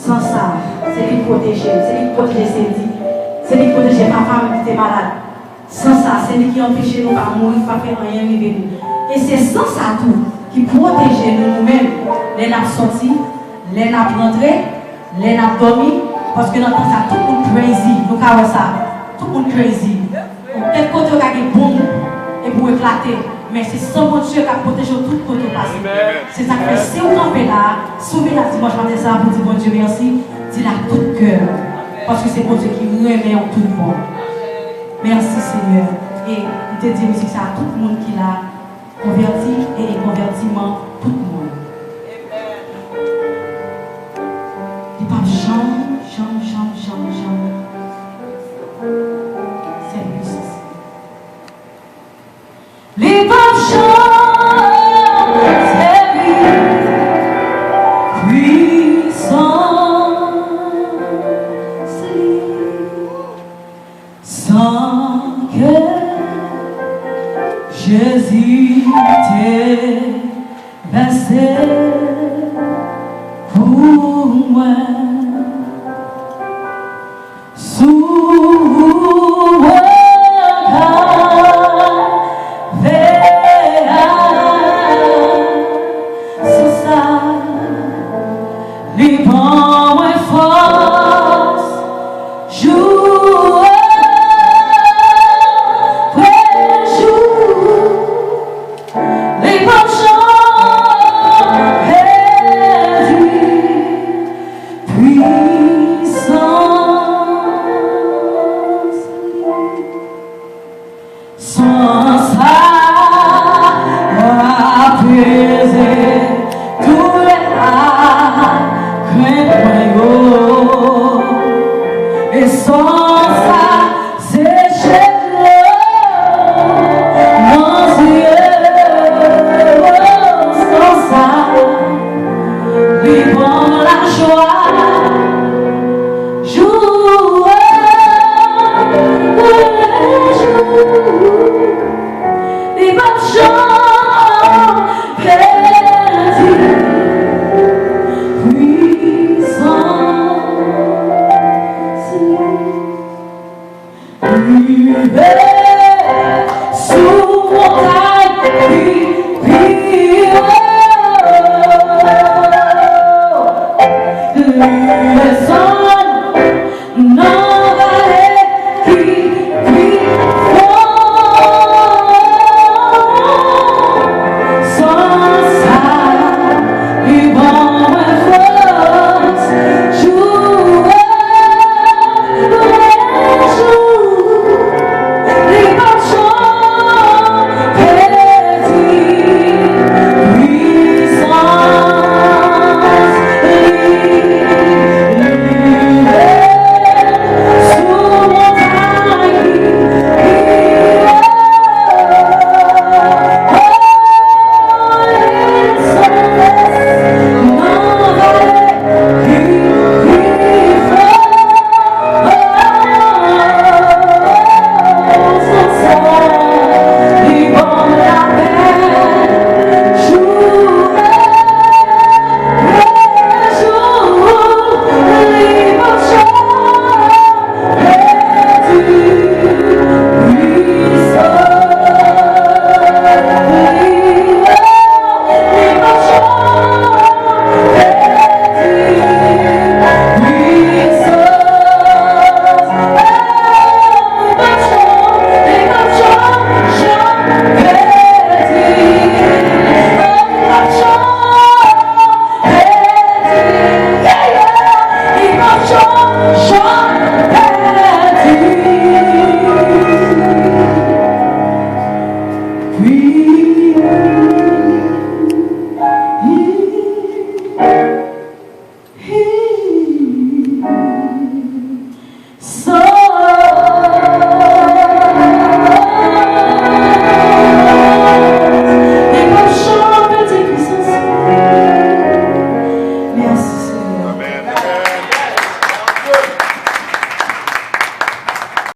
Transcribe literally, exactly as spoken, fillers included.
San sa, se li k pwoteje m, se li k pwoteje Sedi, se li k pwoteje papa m ki te malad. San sa, se li ki anpeche nou pa mouri, pa fè anyen rive nou. E se san sa tou ki pwoteje nou, nou menm, lè n ap sòti, lè n ap rantre, lè n ap dòmi, paske nan tan sa, tout moun crazy, nou ka wè sa, tout moun crazy. Kèk kote yo ka gen bonm epi w eklate, men se san Bondye k ap pwoteje w tout kote w pase. Se sa k fè, si w kanpe la a, si w vin la dimanch maten sa a pou di Bondye mèsi, di l ak tout kè w, paske se Bondye ki renmen w tout bon. Mèsi, Senyè. E m te di mizik sa a tout moun ki la, konvèti e konvètiman tout moun. Li p ap janm, janm, janm, janm, janm sèvi pwisans li. Li p ap janm sèvi pwisans li. San ke Jezi te vèse pou mwen. Sou Kalvè a, se sa, li ban mwen fòs. Jou apre jou, li p ap janm pèdi pwisans li. San sa apeze doulè ak krent mwen yo. E san sa seche dlo nan zye. San sa li ban m lajwa. Jou apre jou, li p ap janm pèdi pwisans li. Rive sou montay ki pi wo.